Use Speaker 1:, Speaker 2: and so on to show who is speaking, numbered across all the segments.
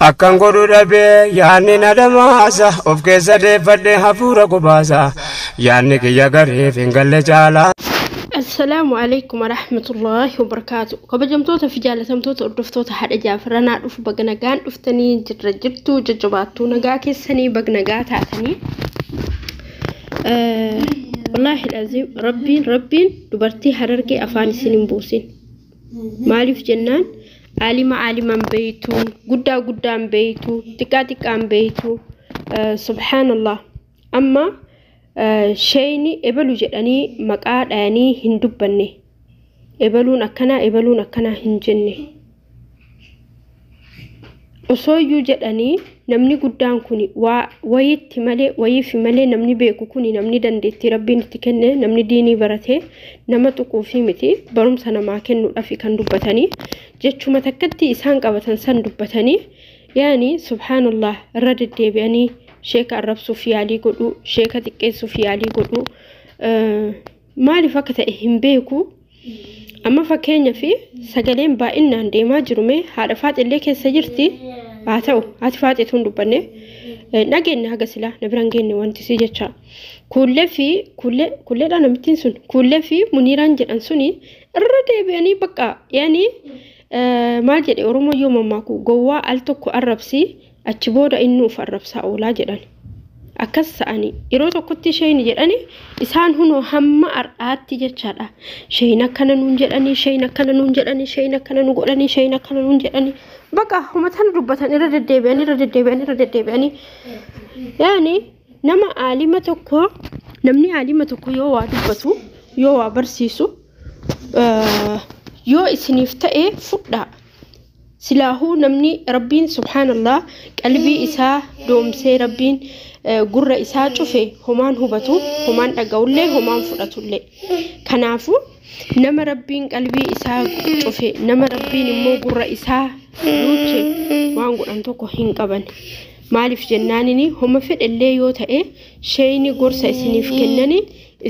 Speaker 1: Akkan godhu dhabee yaadni na dhamaasa, of keessa deeffadhee hafuura qubaasa, yaadni kiyya gariif hin galle caalaa.
Speaker 2: Assalaamu alaikum warahmatullaahi wabarakaatu. Kabajamtoota fi jaalatamtoota hordoftoota haadha jaafaranaa dhufu, baga nagaan dhuftanii. Jirra jirtuu, jajjabaattuu, nagaa keessanii, baga nagaa taatanii. Wallaahi laziim, rabbiin dubartii Harargee afaan isin hin buusin. Maaliif jennaan, aalima aaliman beeytu, guddaa guddaan beeytu, xiqqaa xiqqaan beeytu. Subhaanallah, amma sheeyni ebalu jedhanii maqaa dhayanii hin dubbanne. Ebaluun akkanaa, ebaluun akkanaa hin jenne. Osoo iyyuu jedhanii, namni guddaan kun waa wayitti malee, wayiifi malee, namni beeku kun, namni dandeettii rabbiin itti kenne, namni diinii barate nama tuquufi miti, barumsa namaa kennuudhaaf kan dubbatanii jechuma takkatti isaan qabatan san dubbatanii. Yaani subhaanallah, irra deddeebi'anii sheeka arrabsuuf yaalii godhuu, sheeka xiqqeessuuf yaalii godhuu, maaliif akka ta'e hin beeku. Amma fakkeenya fi sagaleen baay'inaan deemaa jiru mee haadha faaxillee keessa jirti. Haa ta'u, haati faaxeetu hin dubbanne, dhageenne haga silaa na biraan geenne wanti si jecha. Kuullee fi kuullee kuulleedha, namittiin sun kuullee fi muniiraan jedhan suni irra deebi'anii bakka yaani maal jedhe Oromoo yoo mammaaku, gowwaa al tokko arrabsi, achi booda inni uf arrabsaa oolaa jedhan. Akkas ta'anii yeroo tokkotti sheeyni jedhani isaan hunoo hamma har'aatti jechaadha. Sheeyin akkana nuun jedhanii, sheeyin akkana nuun jedhanii, sheeyin akkana nu godhanii, sheeyin akkana nuun jedhanii, baqa homa tana dubbatan, irra deddeebi'anii, irra deddeebi'anii, irra deddeebi'anii. Yaani nama aalima tokko, namni aalima tokko yoo waa dubbatu, yoo waa barsiisu, yoo isiniif ta'e fudhaa. Silaahuu namni rabbiin subhaanallah qalbii isaa doomsee, rabbiin gurra isaa cufe, homaan hubatu, homaan dhaga'ullee, homaan fudhatullee. Kanaafuu nama rabbiin qalbii isaa cufe, nama rabbiin immoo gurra isaa duuche, waan godhan tokko hin qaban. Maaliif jennaanini, homa fedhellee yoo ta'e sheeyni gorsa isiniif kennani,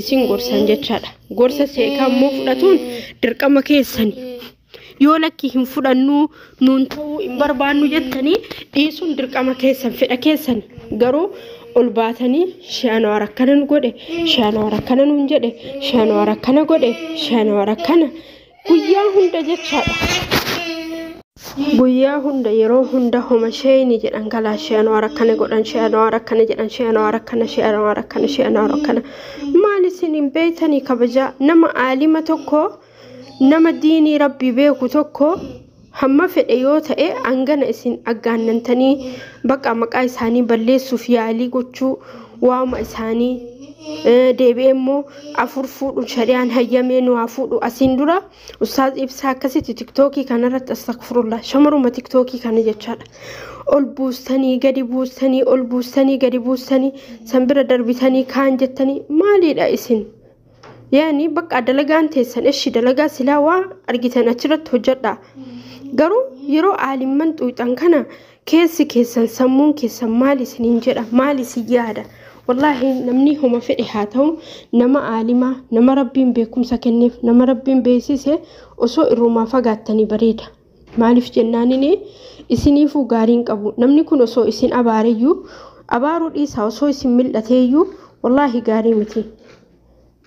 Speaker 2: isin gorsan jechaadha. Gorsa seekaa immoo fudhatuun dirqama keessani. Yoo lakki hin fudhannuu, nuun ta'uu hin barbaannu jettanii dhiisuun dirqama keessan, fedha keessan. Garuu ol baatanii shaanawar akkana nu godhe, shaanawar akkana nuun jedhe, shaanawar akkana godhe, shaanawar akkana guyyaa hunda jechaadha. Guyyaa hunda, yeroo hunda homa sheeyni jedhan kalaa shaanawar akkana godhan, shaanawar akkana jedhan, shaanawar akkana, shaanawar akkana, shaanawar akkana. Maal isin hin beeytanii? Kabajaa nama aalima tokko, nama diinii rabbii beeku tokko, hamma fedhe yoo ta'e hangana isin aggaannantanii baqa maqaa isaanii balleessuuf yaalii gochuu, waama isaanii deebi'ee immoo afur fuudhu shari'aan hayyamee nu haa fuudhu. Asiin dura ustaaz ibsaa akkasitti tiktookii kanarratti, astagfirullah, shamaruma tiktookii kana jechaadha, ol buustanii gadi buustanii, ol buustanii gadi buustanii, san bira darbitanii kaan jettanii, maaliidha isin? Yaani bakka dalagaan teessan ishi dalagaa silaa waa argitan achirratti hojjedha. Garuu yeroo aalimman xuuxan kana keessi keessan, sammuun keessan maal isiniin jedha, maal isin yaada? Wallaahi namni homa fedhe haa ta'u, nama aalimaa, nama rabbiin beekumsa kenneef, nama rabbiin beeksise osoo irrumaa fagaattanii bareeda. Maaliif jennaanini, isiniifuu gaariin qabu. Namni kun osoo isin abaareyyuu, abaaruu dhiisaa, osoo isin mil'ateeyyuu, wallaahi gaarii miti.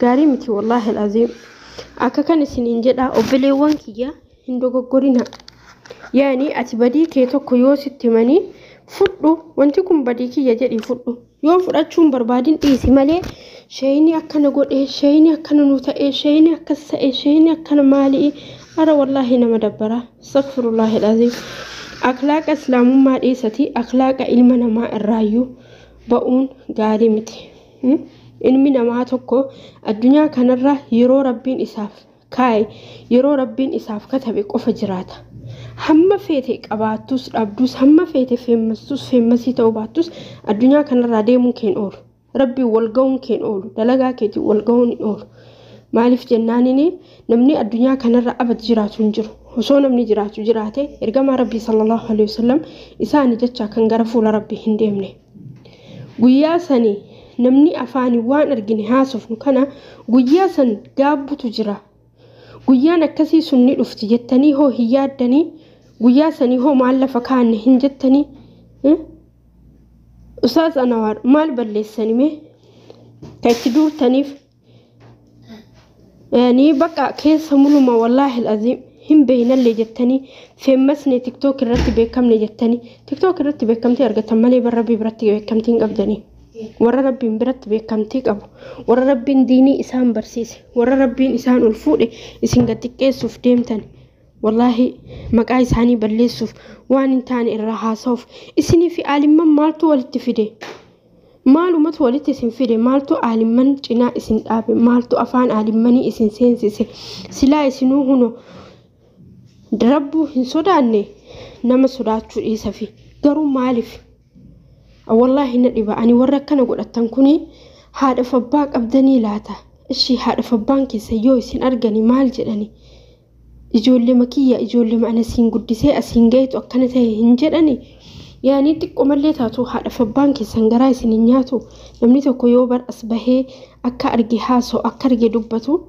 Speaker 2: Gaarii miti, wallaahi al'aziim. Akka kan isiniin jedha, obboleewwan kiyya, hin dogoggorina. Yaani ati badii kee tokko yoo sitti himanii fudhu, wanti kun badii kiyya jedhii fudhu. Yoo fudhachuun barbaadin dhiisi malee, sheeyni akkana godhe, sheeyni akkana nu ta'e, sheeyni akkas ta'e, sheeyni akkana maalii? Ara wallaahi nama dabbara. Astaghfirullahi alazim. Akhlaaqa islaamummaa dhiisati, akhlaaqa ilma namaa irraayyuu ba'uun gaarii miti. Ilmi namaa tokko addunyaa kanarra yeroo rabbiin isaaf kaa'e, yeroo rabbiin isaaf katabe qofa jiraata. Hamma feete qabaattus dhabdus, hamma feete feemmastus feemmasii ta'uu baattus, addunyaa kanarraa deemuun keen oolu. Rabbiin wal ga'uun keen oolu. Dalagaa keetiin wal ga'uun hin oolu. Maaliif jennaanini, namni addunyaa kanarra abad jiraatu hin jiru. Osoo namni jiraatu jiraate, ergamaa rabbii sallallahu alaihi wasallam isaani jecha kan gara fuula rabbii hin deemne. Guyyaa sani namni afaanii waan argine haasofnu kana guyyaa san gaabbutu jira. Guyyaan akkasii sun ni dhufti jettanii hoo hin yaaddanii? Guyyaa sanii hoo maal lafa kaanne hin jettanii? Ustaaz Anwaar maal balleessani mee? Ka itti duultaniif ni bakka keessa muluma wallaahi al'aziim hin beeynallee jettanii feemmasne tiktook irratti beekamne jettanii tiktook irratti beekamtii argatan malee bara rabbii biratti beekamtii hin qabdanii. Warra rabbiin biratti beekamtii qabu, warra rabbiin diinii isaan barsiise, warra rabbiin isaan ol fuudhe isin gad xiqqeessuuf deemtan. Wallaahi maqaa isaanii balleessuuf waan hin taane irraa haasa'uuf isinii fi aalimman maaltu walitti fide? Maalumatu walitti isin fide? Maaltu aalimman cinaa isin dhaabe? Maaltu afaan aalimmanii isin seensise? Silaa isinuu huno rabbuu hin sodaanne nama sodaachuu dhiisafi. Garuu maaliif? Wallaahi na dhiba. Ani warra akkana godhattan kuni haadhaaf abbaa qabdanii laata? Ishii haadhaaf abbaan keessa yoo isin argani maal jedhani? Ijoollee makiyya ijoollee ana siin guddisee asiin gaheetu akkana ta'e hin jedhani? Yaani xiqqoo mallee taatu haadhaaf abbaan keessan garaa isin hin nyaatu. Namni tokko yoo bar as bahee akka arge haasa'u akka arge dubbatu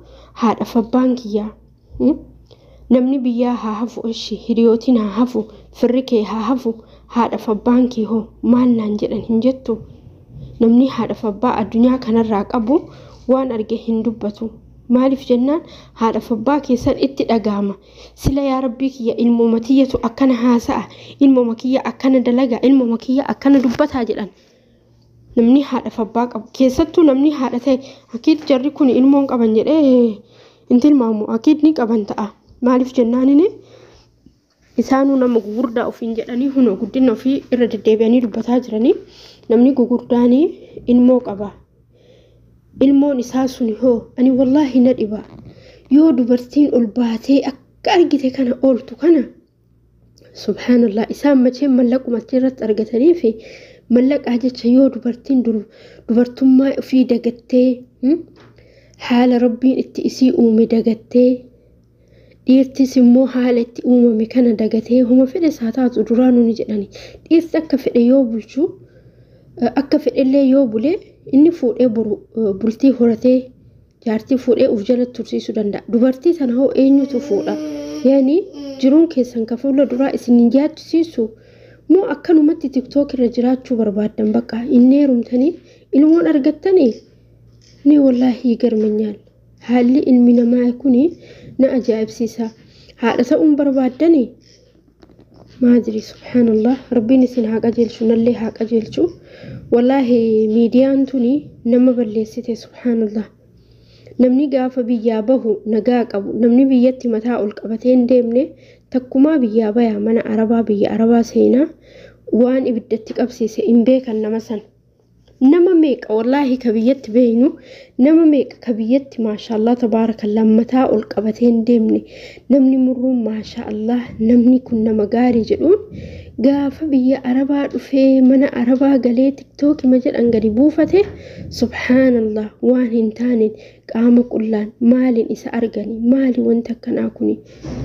Speaker 2: haadhaaf abbaan kiyya. Namni biyyaa haa hafu ishii hiriyootiin haa hafu firri kee haa hafu haadhaaf abbaan kee hoo maal naan jedhan hin jettu. Namni haadhaaf abbaa addunyaa kanarraa qabu waan arge hin dubbatu. Maaliif jennaan haadhaaf abbaa keessan itti dhaga'ama. Sila yaa rabbii kiyya ilmooma kiyyatu akkana haasa'a, ilmooma kiyya akkana dalaga, ilmooma kiyya akkana dubbataa jedhan. Namni haadhaaf abbaa qabu keessattuu namni haadha ta'e akiid jarri kun ilmoon qaban jedhee hin tilmaamu akiid ni qaban ta'a. Maaliif jennaan inni isaanuu nama gugurdaa ofiin jedhanii hunoo guddina ofii irra deddeebi'anii dubbataa jiranii namni gugurdaan ilmoo qaba. Ilmoon isaa sun hoo ani wallaahi na dhiba. Yoo dubartiin ol baatee akka argite kana ooltu kana subhaanallah isaan macheen mallaquma achirratti argatanii fi mallaqaa jecha yoo dubartiin dubartummaa ofii dagattee haala rabbiin itti isii uume dagattee dhiirtis immoo haala itti uumame kana dagatee homa fedhe isaa taatu duraanuu ni jedhani. Dhiirti akka fedhe yoo bulchu akka fedhellee yoo bule inni fuudhee bultii horatee jaartii fuudhee of jala tursiisuu danda'a. Dubartii tana hoo eenyutu fuudha? Yaani jiruun keessan ka fuula duraa isin hin yaachisiisu moo akkanumatti tiktook irra jiraachuu barbaaddan bakka inni heerumtanii ilmoon argattanii? Ni wallaahi garmanyaal. Haalli ilmi namaa kuni na ajaa'ibsiisa. Haadha ta'uun barbaaddanii? Maadri subhaanallah rabbiin isin haa qajeelchu nallee haa qajeelchu. Wallaahi miidiyaan tuni nama balleessite subhaanallah. Namni gaafa biyyaa bahu nagaa qabu namni biyyatti mataa ol qabatee hin deemne takkumaa biyyaa bayaa mana arabaa biyya arabaa seenaa waan ibiddatti qabsiise hin beekan nama san. Nama meeqa wallaahi ka biyyatti beeynu nama meeqa ka biyyatti maashaallah tabaarakallah mataa ol qabatee hin deemne namni murruun maashaallah namni kun nama gaarii jedhuun gaafa biyya arabaa dhufee mana arabaa galee tiktookima jedhan gadi buufate subhaanallah waan hin taaneen qaama qullaan maaliin isa argani maali wanti akkanaa kuni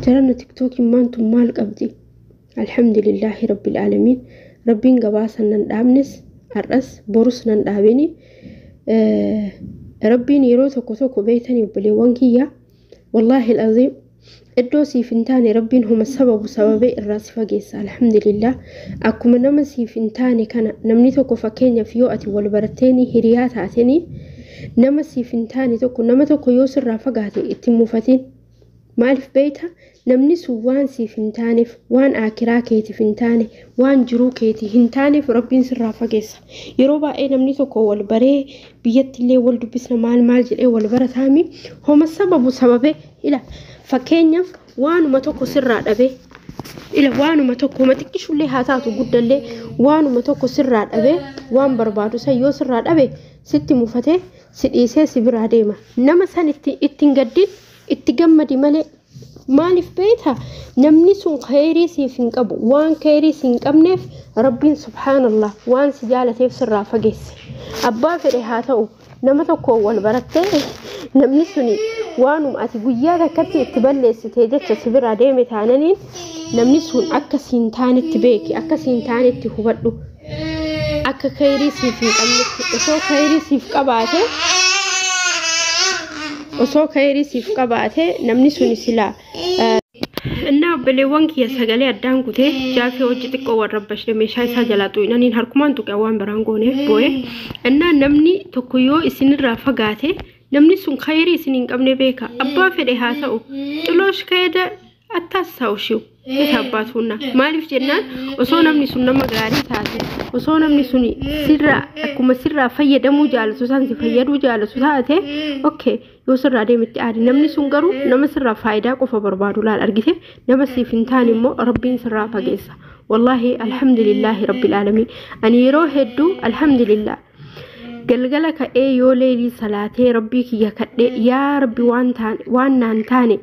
Speaker 2: jarana tiktookiin maantu maal qabdi? Alhamdulillaahi rabbil aalamiin rabbiin gabaasan nan dhaabnes har'as borus nan dhaabini. Rabbiin yeroo tokko tokko beeytanii obboleewwan kiyya wallaahi al'aziim iddoo siif hin taane rabbiin homa sababu sababee irraa si fageessa. Alhamdulillah akkuma nama siif hin taane kana namni tokko fakkeenyaaf yoo ati wal baratteeni hiriyaa taateni nama siif hin taane tokko nama tokko yoo sirraa fagaate itti mufatin. Maaliif beeyta? Namni sun waan siif hin taaneef, waan akiraa keetiif hin taane, waan jiruu keetii hin taaneef rabbiin sirraa fageessa. Yeroo baay'ee namni tokko wal baree biyyatti illee wal dubbisna maal maal jedhee wal barataami homa sababu sababee ila fakkeenyaaf waanuma tokko sirraa dhabee ila waanuma tokko homa xiqqishullee haa taatu guddallee waanuma tokko sirraa dhabee waan barbaadu san yoo sirraa dhabe sitti mufatee si dhiisee si biraa deema. Nama san ittiin gaddin itti gammadi malee. Maaliif beeyta? Namni sun khayrii siif hin qabu. Waan khayrii si hin qabneef rabbiin subhaanallah waan si jaalateef sirraa fageesse. Abbaa fedhe haa ta'u nama tokkoon wal barattee namni suni waanuma ati guyyaa takkatti itti balleessitee jecha si biraa deeme taananiin namni sun akka siin taanetti beeki, akka siin taanetti hubadhu. Akka khayrii siif hin qabnetti osoo khayrii siif qabaate osoo khayrii siif qabaate namni suni silaa Innaa obboleewwan kiyya, sagalee addaan kutee jaafee hojii xiqqoo warra bashee meeshaa isaa jalaa xu'inaniin harkumaan tuqe, waan biraan goone boo'e. Innaa namni tokko yoo isinirraa fagaate, namni sun khayrii isin hin qabne beeka. Abbaa fedhe haa ta'u, xiloosh ka'eeda attaassaa'u isa abbaatuunna. Maaliif jennaan, osoo namni sun nama gaarii taate, osoo namni sun sirraa akkuma sirraa fayyadamuu jaalatu san si fayyaduu jaalatu taate, okay, yoo sirraa deemetti aadi. Namni sun garuu nama sirraa faayidaa qofa barbaadu laal argite, nama siif hin taane immoo Rabbiin sirraa fageessa. Wallaahi, alhamdulillaahi rabbil aalamiin, ani yeroo hedduu alhamdulillah galgala ka'ee yoo leelii salaatee Rabbii kiyya kadhee, yaa Rabbi, waan taane waan naan taane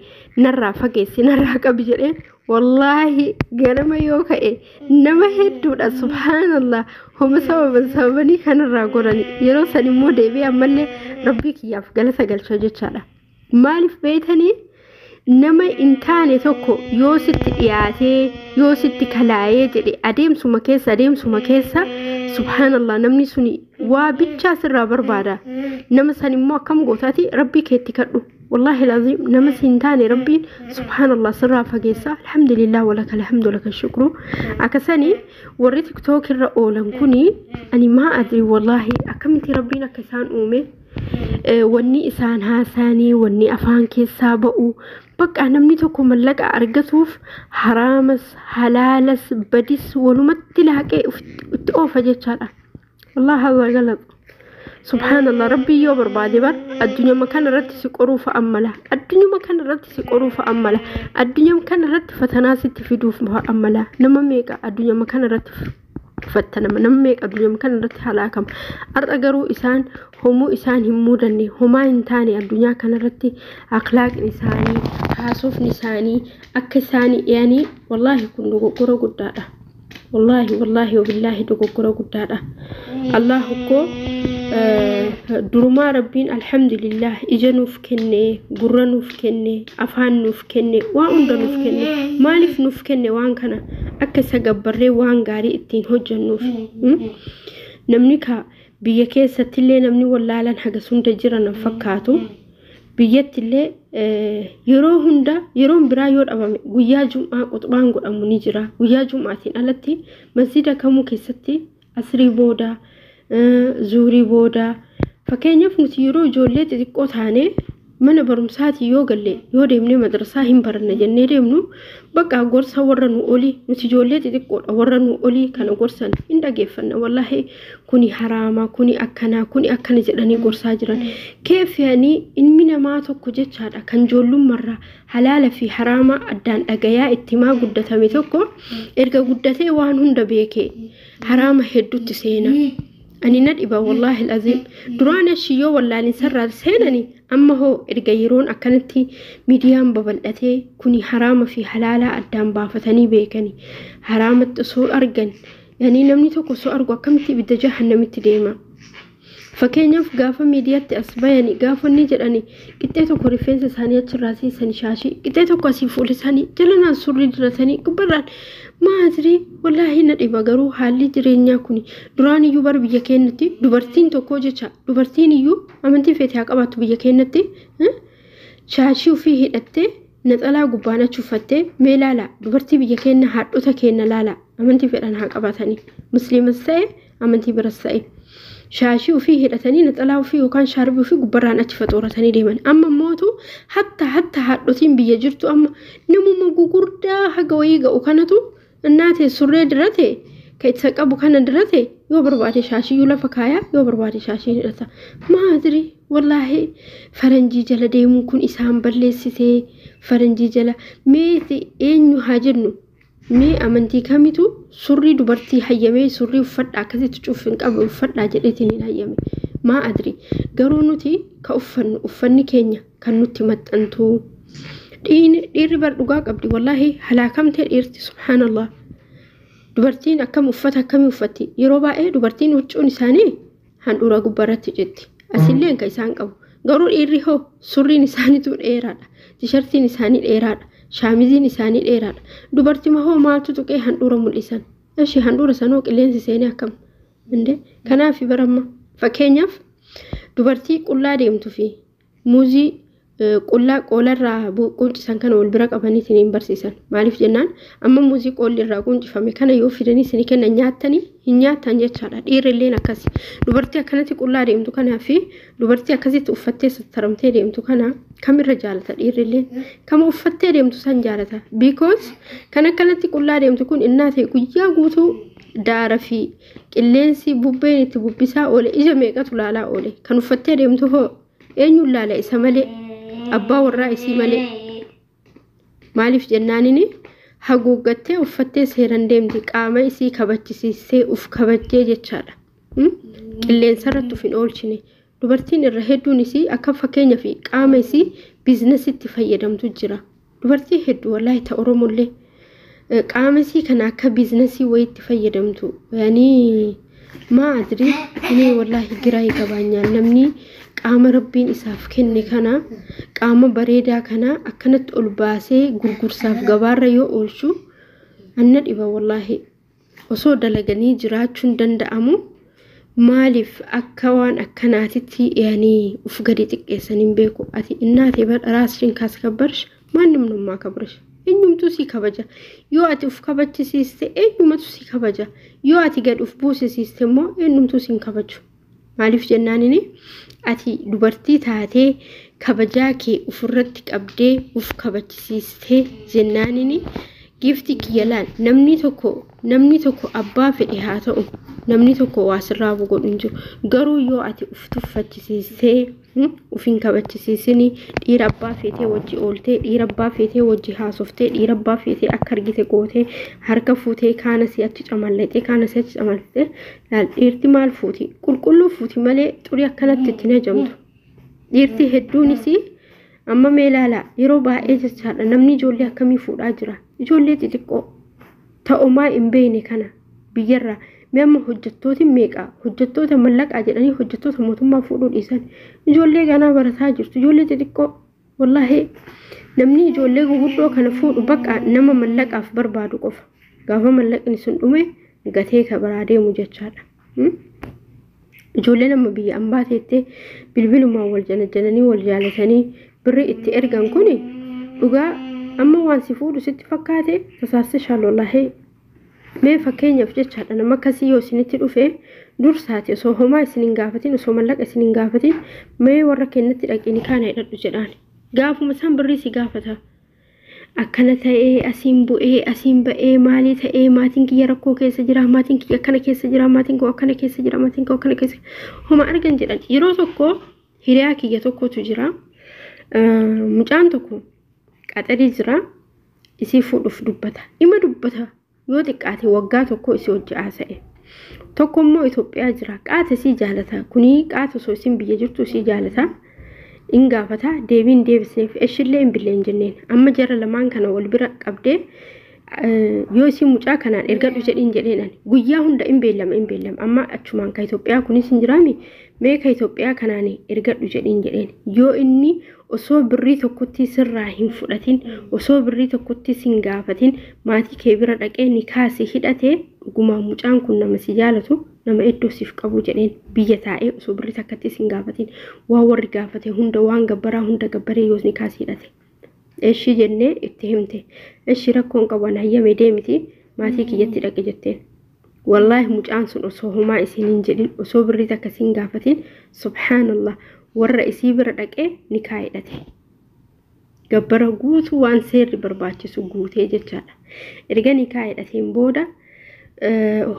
Speaker 2: narraa fageessi, narraa qabi jedhee, wallaahi ganama yoo ka'e nama hedduudha, subhaanallah, homa sababan sababanii kanarraa godhani. Yeroo san immoo deebi'ee ammallee Rabbii kiyyaaf galata galcha jechaadha. Maaliif beeytanii, nama hin taane tokko yoo sitti dhiyaatee, yoo sitti kalaayee jedhe, adeemsuma keessa subhaanallah, namni suni waa bichaa sirraa barbaada. Nama san immoo akkam gootaati? Rabbii keetti kadhu. Wallaahi laziim, nama si hin taane Rabbiin subhaanallah sirraa fageessa. Alhamdulillah, walaka alhamdu, laka shukru. Akkasanii warri TikTok irra oolan kuni, ani maa adri wallaahi akkamitti Rabbiin akka isaan uume. Wanni isaan haasanii, wanni afaan keessaa ba'u, bakka namni tokko mallaqa argatuuf haraamas halaalas badis walumatti laaqee itti oofa jechaadha. Wallaahi haadha galata. Subhaanallah, Rabbii yoo barbaade bar addunyama kana irratti si qoruuf ammala. Addunyama kana irratti si qoruuf ammala. Addunyama kana irratti fatanaa sitti fiduuf ammala. Nama meeqa addunyama kana irratti fattanama, nama meeqa addunyama kana irratti halaakama. Har'a garuu isaan homuu isaan hin mudanne, homaa hin taane. Addunyaa kana irratti akhlaaqni isaanii, haasofni isaanii, akka isaanii dhiyanii, wallaahi kun dogoggora guddaadha. Wallaahi, wallaahi, wabillaahi, dogoggora guddaadha. Allahu koo, durumaa Rabbiin alhamdulillah ija nuuf kenne, gurra nuuf kenne, afaan nuuf kenne, waa hunda nuuf kenne. Maaliif nuuf kenne waan kana? Akka isa gabbarree waan gaarii ittiin hojjennuuf. Namni ka biyya keessattillee namni wallaalan hagas hunda jiran fakkaatu. Biyyattillee yeroo hunda, yeroon biraa yoo dhabame, guyyaa jum'aa quxubaan godhamu ni jira. Guyyaa jum'aatiin alatti masjida kamuu keessatti asrii booda, zuurii booda, fakkeenyaaf nuti yeroo ijoollee xixiqqoo taane mana barumsaatii yoo galle, yoo deemnee madrasaa hin baranna jennee deemnu, bakka gorsa warra nu olii, nuti ijoollee xixiqqoodha, warra nu olii kana gorsan hin dhageeffanna. Wallaahi kuni haraama, kuni akkanaa, kuni akkana jedhanii gorsaa jiran. Keeffiyanii ilmi namaa tokko jechaadha, kan ijoollummarraa halaala fi haraama addaan dhagayaa itti himaa guddatame tokko, erga guddatee waan hunda beekee haraama hedduutti seena. Ani na dhiba, wallaahi aziim. Duraan ashiyyoo wallaalinsa seenani, amma hoo erga yeroon akkanatti miidiyaan babal'atee kuni haraama fi halaalaa addaan baafatanii beekani, haraamatti osoo argan, yani namni tokko osoo argu akkamitti ibidda jahannamitti deema? Fakkeenyaaf gaafa miidiyaatti as bayani, gaafa inni jedhani qixxee tokko rifeensa isaanii achirraa seensanii, shaashii qixxee tokko asii fuula isaanii jalanaan surrii diratanii gubbarraan, maadrii, wallaahi na dhiba. Garuu haalli jireenyaa kuni duraan iyyuu bara biyya keenyatti dubartiin tokko jecha, dubartiin iyyuu amantii feete haa qabaattu, biyya keenyatti shaashii ofii hidhattee naxalaa gubbaan achi uffattee, mee laala, dubartii biyya keenya, haadhota keenya laala, amantii fedhan haa qabaatanii, musliimas ta'e amantii biras ta'e, shaashii ofii hidhatanii naxalaa ofii yookaan shaarbii ofii gubbarraan achi faxooratanii deeman. Amma mootu hatta haadhotiin biyya jirtu amma namuma gugurdaa haga wayii ga'u kanatu innaate surree dirate, ka isa qabu kana dirate, yoo barbaade shaashiyyuu lafa kaayaa, yoo barbaade shaashii hidhata. Maadiri, wallaahi faranjii jala deemuun kun isaan balleessisee. Faranjii jala meeti eenyu haa jennu? Mee amantii kamitu surrii dubartii hayyamee, surrii uffadhaa, akkasitti cuuffin qabu uffadhaa jedheetiin hin hayyame? Maa adri, garuu nuti ka uffannu uffanni keenya kan nutti maxxantu. Dhiirri bar dhugaa qabdi, wallaahi halaakamtee dhiirti, subhaanallah. Dubartiin akkam uffata akkamii uffatti? Yeroo baay'ee dubartiin huccuun isaanii handhuura gubbaarratti jetti, asillee kan isaan qabu. Garuu dhiirri hoo surriin isaaniitu dheeraadha, tishartiin isaanii dheeraadha, shaamiziin isaanii dheeraadha. Dubartii hoo maaltu tuqee handhuura mul'isan? Ishee handhuura sanoo qilleensi seenee akkam inde? Kanaaf baramma fakkeenyaaf dubartii qullaa deemtuu fi muuzii Qullaa qoolarraa quncisan kana wal bira qabanii isiniin barsiisan. Maaliif jennaan amma muuzii qoolli irraa quncifame kana yoo fidanii isinii kennan nyaattanii hin nyaattan jechaadha. Dhiirri illeen akkasi. Dubartii akkanatti qullaa deemtu kanaa fi dubartii akkasitti uffattee sattaramtee deemtu kana kamirra jaalata dhiirri illeen? Kama uffattee deemtu san jaalata. Because kan akkanatti qullaa deemtu kun innaa ta'e guyyaa guutuu daara fi qilleensi bubbeen itti bubbisaa oole, ija meeqatu laalaa oole. Kan uffattee deemtu hoo eenyuun laala isa malee, abbaa warraa isii malee? Maaliif jennaanini haguuggattee uffattee seeraan deemti, qaama isii kabachisiistee uf kabajjee jechaadha. Qilleensa irratti uf hin oolchine. Dubartiin irra hedduun isii akka fakkeenyaa fi qaama isii biizinasitti fayyadamtu jira. Dubartii hedduu wallaahi ta Oromollee qaama isii kana akka biizinasii wayiitti fayyadamtu. Yaanii maa adrii እኔ wallaahi giraa ይገባኛል. Namni qaama Rabbiin isaaf kenne kana, qaama bareedaa kana akkanatti ol baasee gurgursaaf gabaarra yoo oolchu anna dhiba wallaahi. Osoo dalaganii jiraachuun danda'amu maaliif akka waan akkanaatitti yaanii uf gadi xiqqeessan hin beeku. Ati innaate ራስሽን ካስከበርሽ ማንም ነው የማከብርሽ. Eenyumtuu si kabaja. Yoo ati uf kabachisiiste eenyumatu si kabaja. Yoo ati gad uf buusisiiste immoo eenyumtuu si hin kabaju. Maaliif jennaanini ati dubartii taatee kabajaa kee ofirratti qabdee uf kabachisiistee jennaanini giifti kiyya laal, namni tokko abbaa fedhe haa ta'u, namni tokko waa sirraa godhu hin jiru. Garuu yoo ati uf tuffachisiistee uf hin kabachisiisini dhiira abbaa feetee wajji ooltee, dhiira abbaa feetee wajji haasoftee, dhiira abbaa feetee akka argite gootee, harka fuutee kaana si achi camallatee kaana si achi camallatee, laal, dhiirti maal fuuti? Qulqulluu fuuti malee xurii akkanatti itti najamtu. Dhiirti hedduunis amma mee ilaalaa, yeroo baay'ee jechaadha, namni ijoollee akkamii fuudhaa jira? Ijoollee xixiqqoo ta'umaa hin beekne kana biyyarraa. Mee amma hojjettooti meeqa hojjettoota mallaqaa jedhanii hojjettoota mootummaa fuudhuu dhiisan, ijoollee ganaa barataa jirtu, ijoollee xixiqqoo. Wallaahi namni ijoollee guguddoo kana fuudhu bakka nama mallaqaaf barbaadu qofa. Gaafa mallaqni sun dhume gatee ka biraa deemu jechaadha. Ijoollee nama biyya ambaa teettee bilbilumaan wal janajjananii wal jaalatanii birrii itti ergan kuni dhugaa amma waan si fuudhu sitti fakkaate tasaasishaan wallaahi. Mee fakkeenyaaf jechaadha, nama akkasii yoo isinitti dhufe dursaati osoo homaa isin hin gaafatin, osoo mallaqa isin hin gaafatin, mee warra kennatti dhaqini kaana hidhadhu jedhaan. Gaafuma isaan birrii si gaafata. Akkana ta'ee asiin bu'ee asiin ba'ee maalii ta'ee, maatiin kiyya rakkoo keessa jira, maatiin kiyya akkana keessa jira, maatiin koo akkana keessa jira, maatiin koo akkana keessa homa argan jedhan. Yeroo tokko hiriyaa kiyya tokkotu jira. Mucaan tokko qaxarii jira, isii fuudhuuf dubbata. Ima dubbata, yoo xiqqaate waggaa tokko isii hojii haasa'e. Tokko immoo Itoophiyaa jira, qaata isii jaalata. Kunii qaata osoo isin biyya jirtu isii jaalata. In gaafata, deebiin deebisneef, eshillee hin billee hin jenneen. Amma jara lamaan kana wal bira qabdee yoo isin mucaa kanaan ergadhu jedhiin jedheen ani guyyaa hunda hin beellama hin beellama. Amma achumaan ka Itoophiyaa kunis hin jiraami, mee ka Itoophiyaa kanaan ergadhu jedhiin jedheen. Yoo inni osoo birrii tokkotti sirraa hin fudhatin, osoo birrii tokkotti sin gaafatin maatii kee bira dhaqee ni kaasi hidhatee, dhugumaan mucaan kun nama si jaalatu, nama iddoo siif qabu jedheen. Biyya taa'ee osoo birrii takkatti sin gaafatin waan warri gaafate hunda, waan gabbaraa hunda gabbaree yoo ni kaasi hidhate. Eshi jennee itti himte. Eshi, rakkoon qabu, an hayyame, deemiti maatii kiyyatti dhaqe jetteen. Wallaahi mucaan sun osoo homaa isiin hin jedhin, osoo birrii takka siin gaafatin, subhaanallah, warra isii bira dhaqee ni kaa'idhate. Gabbara guutuu waan seerri barbaachisu guutee jechaadha. Erga ni kaa'idhateen booda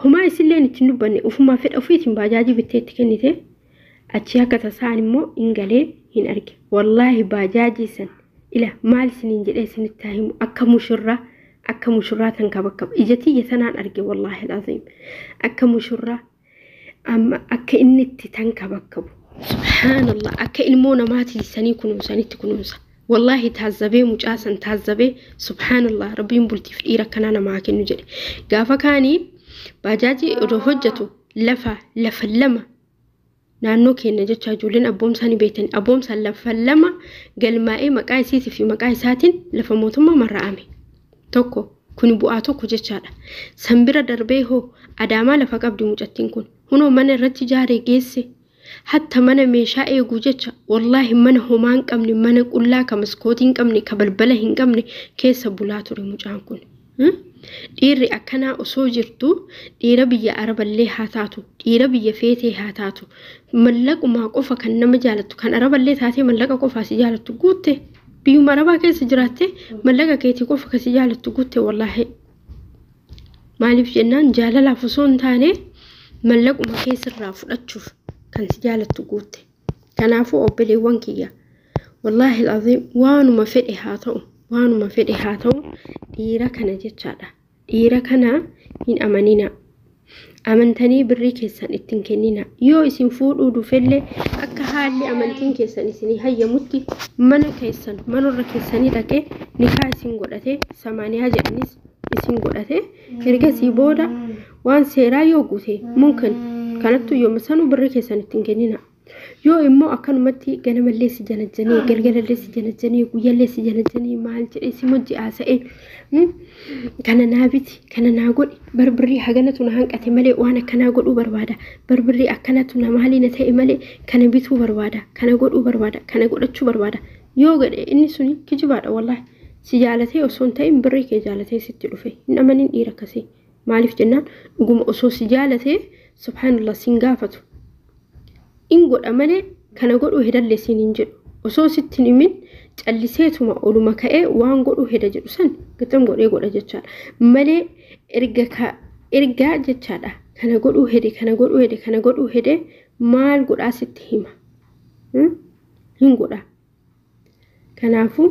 Speaker 2: homaa isilleen ittiin dubbanne, ofumaa fedha ofiitiin baajaajii bittee itti kennite. Achii akka tasaan immoo hin galee hin arge. Wallaahi baajaajii san ila maal isiniin jedhee isinitti himu, akka mushurraa, akka mushurraa tan kabakkaba ija tiyya tanaan arge. Wallaahi alazim, akka mushurraa amma akka inni itti tan kabakkabu, subhaanallah, akka ilmoo namaatii sanii kunuunsanitti kunuunsa. Wallaahi taazzabee, mucaa san taazzabee, subhaanallah, Rabbiin bultiif dhiira akkanaa namaa kennu jedhe. Gaafa kaanii baajaajii odoo hojjetu lafa lama naannoo keenya jecha, ijoolleen abboomsaa ni beektan, abboomsaan lafa lama galmaa'ee maqaa isiitii fi maqaa isaatiin lafa mootummaa marra'ame. Tokko kuni bu'aa tokko jechaadha. San bira darbee hoo Adaamaa lafa qabdi mucattiin kun. Hunoo mana irratti ijaaree geesse. Hatta mana meeshaa eeguu jecha wallaahi mana homaa hin qabne, mana qullaa ka maskootii hin qabne, ka balbala hin qabne keessa bulaa ture mucaan kun. Dhiirri akkanaa osoo jirtu dhiira biyya Araballee haa taatu, dhiira biyya feetee haa taatu, mallaqumaa qofa kan nama jaalattu, kan Araballee taatee mallaqa qofaa si jaalattu guutte, biyyuma Arabaa keessa jiraatte mallaqa keetii qofa kan si jaalattu guutte wallaahi. Maaliif jennaan jaalalaaf osoo hin taane mallaquma keessarraa fudhachuuf kan si jaalattu guutte. Kanaafuu obboleewwan kiyya, wallaahi al'aziim waanuma fedhe haa ta'u, waanuma fedhe haa ta'u dhiira kana jechaadha. Dhiira kana hin amanina. Amantanii birrii keessan ittiin kennina. Yoo isin fuudhuu dhufellee akka haalli amantiin keessan isinii hayyamutti mana keessan manarra keessanii dhaqee nikaa isin godhatee samaaniyaa jedhanis isin godhatee ergasii booda waan seeraa yoo guute mumkin kanattu yooma sanuu birrii keessan ittiin kennina. Yoo immoo akkanumatti ganamallee si janajjanii, galgalallee si janajjanii, guyyallee si janajjanii maal jedhee si wajji haasa'ee kana naa biti, kana naa godhi, barbirrii haganatu na hanqate malee waan akkanaa godhuu barbaada, barbirrii akkanatu na maalii na ta'e malee kana bituu barbaada, kana godhuu barbaada, kana godhachuu barbaada. Yoo godhe inni suni kijibaadha wallaahi. Si jaalatee osoo hin ta'in birrii kee jaalatee sitti dhufe. Hin amanin dhiira akkasii. Maaliif jennaan dhuguma osoo si jaalatee subhaanallah sin gaafatu. In godha malee kana godhuu hedallee siin hin jedhu. Osoo sitti hin himin calliseetuma oluma ka'ee waan godhuu heda jedhu san gixam godhee godha jechaadha. Malee ergaa jechaadha. Kana godhuu hede, kana godhuu hede, kana godhuu hede maal godhaa sitti hima. Hin godha. Kanaafuu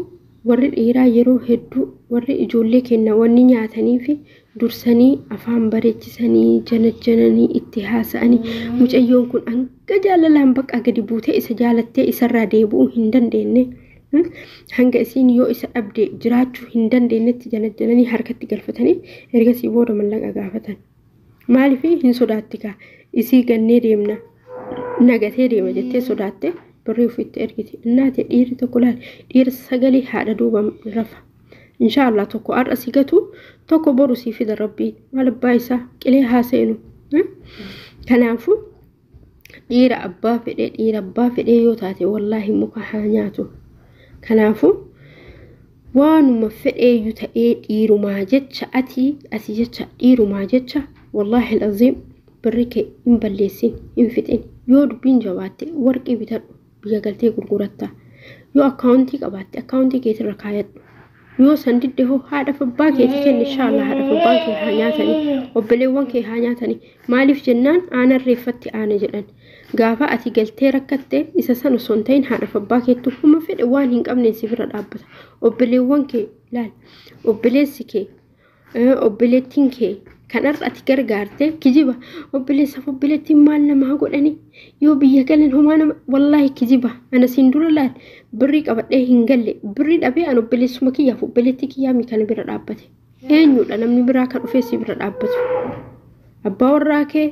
Speaker 2: warri dhiiraa yeroo hedduu warri ijoollee kenna wanni nyaatanii fi dursanii afaan bareechisanii janajjananii itti haasa'anii mucayyoon kun hanga jaalalaan bakka gadi buutee isa jaalattee isarraa deebi'uu hin dandeenye. Hanga isiin yoo isa dhabde jiraachuu hin dandeenyetti janajjananii harkatti galfatanii ergasii booda mallaqa gaafatan. Maaliif hin sodaatti kaa isii gannee deemna nagatee deema jettee sodaatte birrii ofiitti ergiti. Innaati dhiirri tokko laal dhiira sagalee haadha duuba rafa. Inshaallah tokko har'a si gatu tokko boru si fida rabbiin maal abbaa isaa qilee haa seenu. Kanaafuu dhiira abbaa fedhee dhiira abbaa fedhee yoo taate wallaahi muka haa nyaatu. Kanaafuu waanuma fedheeyyuu ta'ee dhiirumaa jecha ati jecha dhiirumaa jecha wallaahi al'aziim birri kee hin balleessin hin fixin. Yoo dubbiin jabaatte warqii bitadhu biyya galtee gurguratta. Yoo akkaawuntii qabaatte akkaawuntii keetirra kaayadhu. Yoo san didde hoo haadha abbaa keetii kenni inshaallah haadha abbaan kee haa nyaatanii obboleewwan kee haa nyaatanii. Maaliif jennaan aanan reeffatti aana jedhan. Gaafa ati galtee rakkatte isa san osoo hin ta'in haadha abbaa keettu huma fedhe waan hin qabne si bira dhaabbata. Obboleewwan kee laal obboleessi kee obboleettiin kee kanarra ati gargaarte kijiba obboleessaaf obboleettiin maal namaa godhani yoo biyya galan homaa nama wallaahi kijiba ana siin dura laal birrii qabadhee hin galle birrii dhabee an obboleessuma kiyyaaf obboleettii kiyyaa mi kana bira dhaabbate eenyudha namni biraa kan dhufee si bira dhaabbatu abbaa warraa kee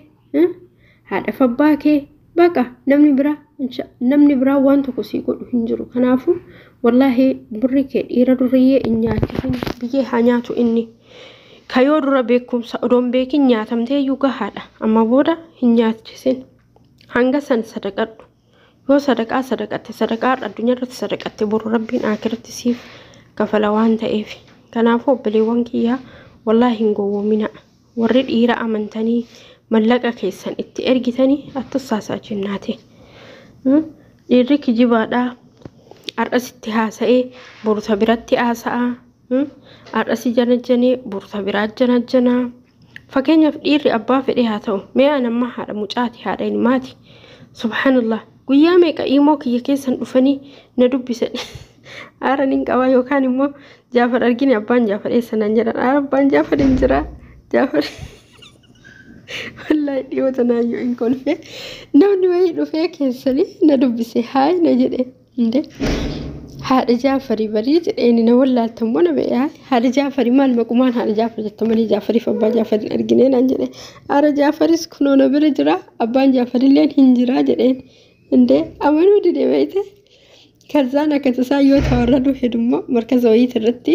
Speaker 2: haadhaaf abbaa kee baqa namni biraa waan tokko sii godhu hin jiru. Kanaafuu wallaahi birri kee dhiira duriyyee hin nyaachisin biyyee haa nyaatu inni. Kayoo dura beekumsa odoon beekin nyaatamtee iyyuu gahaadha. Amma booda hin nyaachisin. Hanga san sadaqadhu. Yoo sadaqaa sadaqatte sadaqaa addunyaa irratti sadaqatte boru rabbiin akiratti siif kafala waan ta'eef. Kanaafuu obboleewwan kiyyaa wallaahi hin gowwoomina. Warri dhiira amantanii mallaqa keessan itti ergitanii attasaasaa jennaate. Dhiirri kijibaadhaa. Har'asitti haasa'ee boruta biratti haasa'aa. Har'asi janajjanee boruta biraa janajjanaa. Fakkeenyaaf dhiirri abbaa fedhee haa ta'u mee an amma haadha mucaati haadha ilmaati. Subhaanallah guyyaa meeqa imoo kiyya keessan dhufanii na dubbisan. Aara nin qabaa yookaan immoo Jaafar argine abbaan Jaafar eessa naan jedhan aara abbaan Jaafar hin jiraa Jaafar. Wallaahi dhiyoo tanaayyuu hin kolfe namni wayii dhufee keessanii na dubbise haay na jedhe inde haadha Jaafarii barii jedheen na wallaaltammoo na be'ee haadha Jaafarii maal maqumaan haadha Jaafar jetta malee Jaafariif abbaa Jaafarii arginee naan jedhe haadha Jaafaris kunoo na bira jira abbaan Jaafarilleen hin jiraa jedheen inde amanuu dide beeyte. Kazaan akka tasaa yoo tawarradu hedummoo markaza wayiit irratti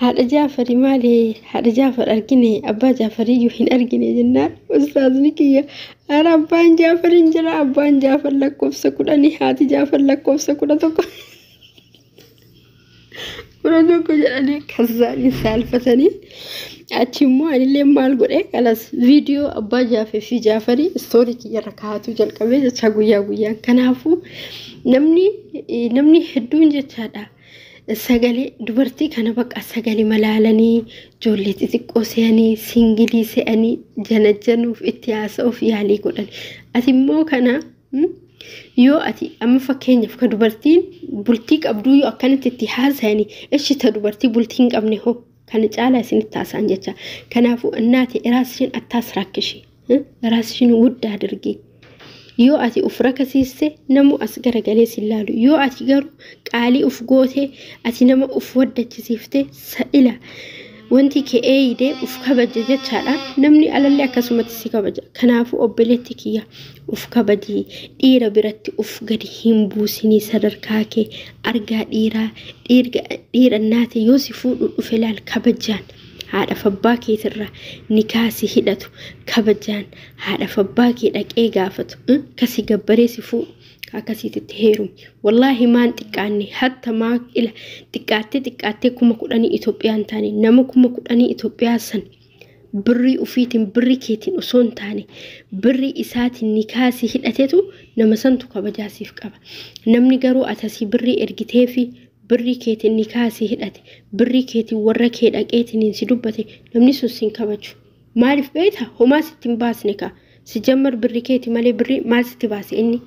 Speaker 2: Haadha Jaafarii maali? Haadha Jaafar argine, abbaa Jaafariyyuu hin argine jennaan ustaazni kiyya, ara abbaan Jaafar hin jira, abbaan Jaafar lakkoofsa 10, haati Jaafar lakkoofsa 11 11 jedhanii kazaanii saalfatanii. Achi immoo anillee maal godhe, kalas viidiyoo abbaa Jaafee fi Jaafarii istoorii kiyyarra kaa'atuu jalqabee jecha guyyaa guyyaan. Kanaafuu namni hedduun jechaadha. Sagalee dubartii kana bakka sagalee malaalanii, ijoollee xixiqqoo se'anii, singilii se'anii janajjanuuf, itti haasa'uuf yaalii godhan. Ati immoo kana yoo ati amma fakkeenyaaf ka dubartiin bultii qabduu yoo akkanatti itti haasa'anii, ishi ta dubartii bultii hin qabne hoo kana caalaa isinitti haasa'an jecha. Kanaafuu innaati ራስሽን አታስራክሺ፣ ራስሽን ውድ አድርጊ። Yoo ati uf rakasiiste namu as garagalee si ilaalu. Yoo ati garuu qaalii uf gootee, ati nama uf waddachisiifte, sa'ila wanti kee eeyidee uf kabaje jechaadha. Namni alallee akkasumatti si kabaja. Kanaafuu obboleetti kiyya, uf kabajii, dhiira biratti uf gadi hin buusinii. Sadarkaa kee argaa dhiiraa, dhiira naate yoo si fuudhu dhufe laal, kabajaan haadha abbaa keetirraa nikaa si hidhatu, kabajaan haadha abbaa kee dhaqee gaafatu, kasi gabbaree si fuudhu akkasiitti heerumi. Wallaahi maan xiqqaanne, hatta maa ila xiqqaattee xiqqaattee 10,000 Itoophiyaan taane, nama 10,000 Itoophiyaa san birrii ufiitiin, birrii keetiin osoo hin taane birrii isaatiin nikaa si hidhatetu nama santu kabajaasiif qaba. Namni garuu atasii birrii ergitee fi birrii keetiin nikaa si hidhate, birrii keetiin warra kee dhaqeetiin si dubbate, namni sun sin kabaju. Maaliif beektaa? Homaa sitti hin baasne kaa. Si jammar birrii keeti malee birrii maal sitti baase inni?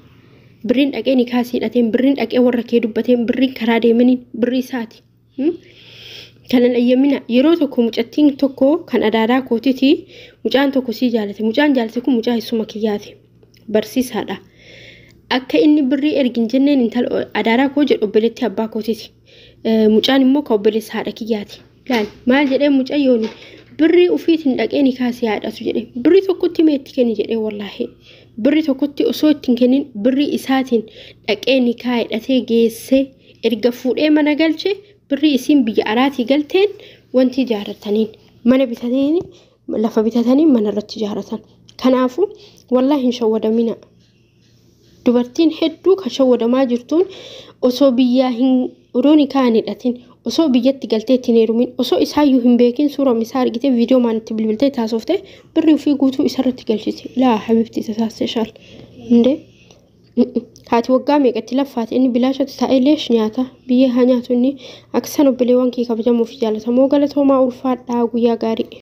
Speaker 2: Birriin dhaqee nikaa si hidhateen, birriin dhaqee warra kee dubbateen, birriin karaa deemaniin birrii isaati. Kanan ayyamina yeroo tokko mucattiin tokko kan adaadaa kootiiti, mucaan tokko sii jaalate. Mucaan jaalate kun mucaa isuma kiyyaati. Barsiisaadha. Akka inni birrii ergin jenneen, intala adaadaa koo jedhu, obboleettii abbaa kootiiti. Mucaan immoo kan obboleessa haadha kiyyaati. Laal maal jedhee mucayyoon, birrii ufiitiin dhaqee nikaa si haadhatu jedhee, birrii tokkotti mee itti kenni jedhee. Wallaahi birrii tokkotti osoo ittiin kennin birrii isaatiin dhaqee nikaa hidhatee geessee, erga fuudhee mana galche, birrii isiin biyya alaatii galteen wanti ijaarrataniin mana bitatanii, lafa bitatanii mana irratti ijaarratan. Kanaafuu wallaahi hin shawwadamina. Dubartiin hedduu kan shawwadamaa jirtuun osoo biyyaa hin odoo nikaa hin hidhatin, osoo biyyatti galtee ittiin heerumin, osoo isaayyuu hin beekin, suuraa isaa argite, viidiyoo maan itti bilbiltee taasofte, birrii ofii guutuu isarratti galchiti. Laa habibti tasaaseshaal indee haati waggaa meeqatti laffaate, inni bilaashatti taa'ee leesh nyaata, biyya haa nyaatu inni. Akkasan obboleewwan kee kabajamoo fi jaalatamoo, galatoomaa, ulfaadhaa, guyyaa gaarii.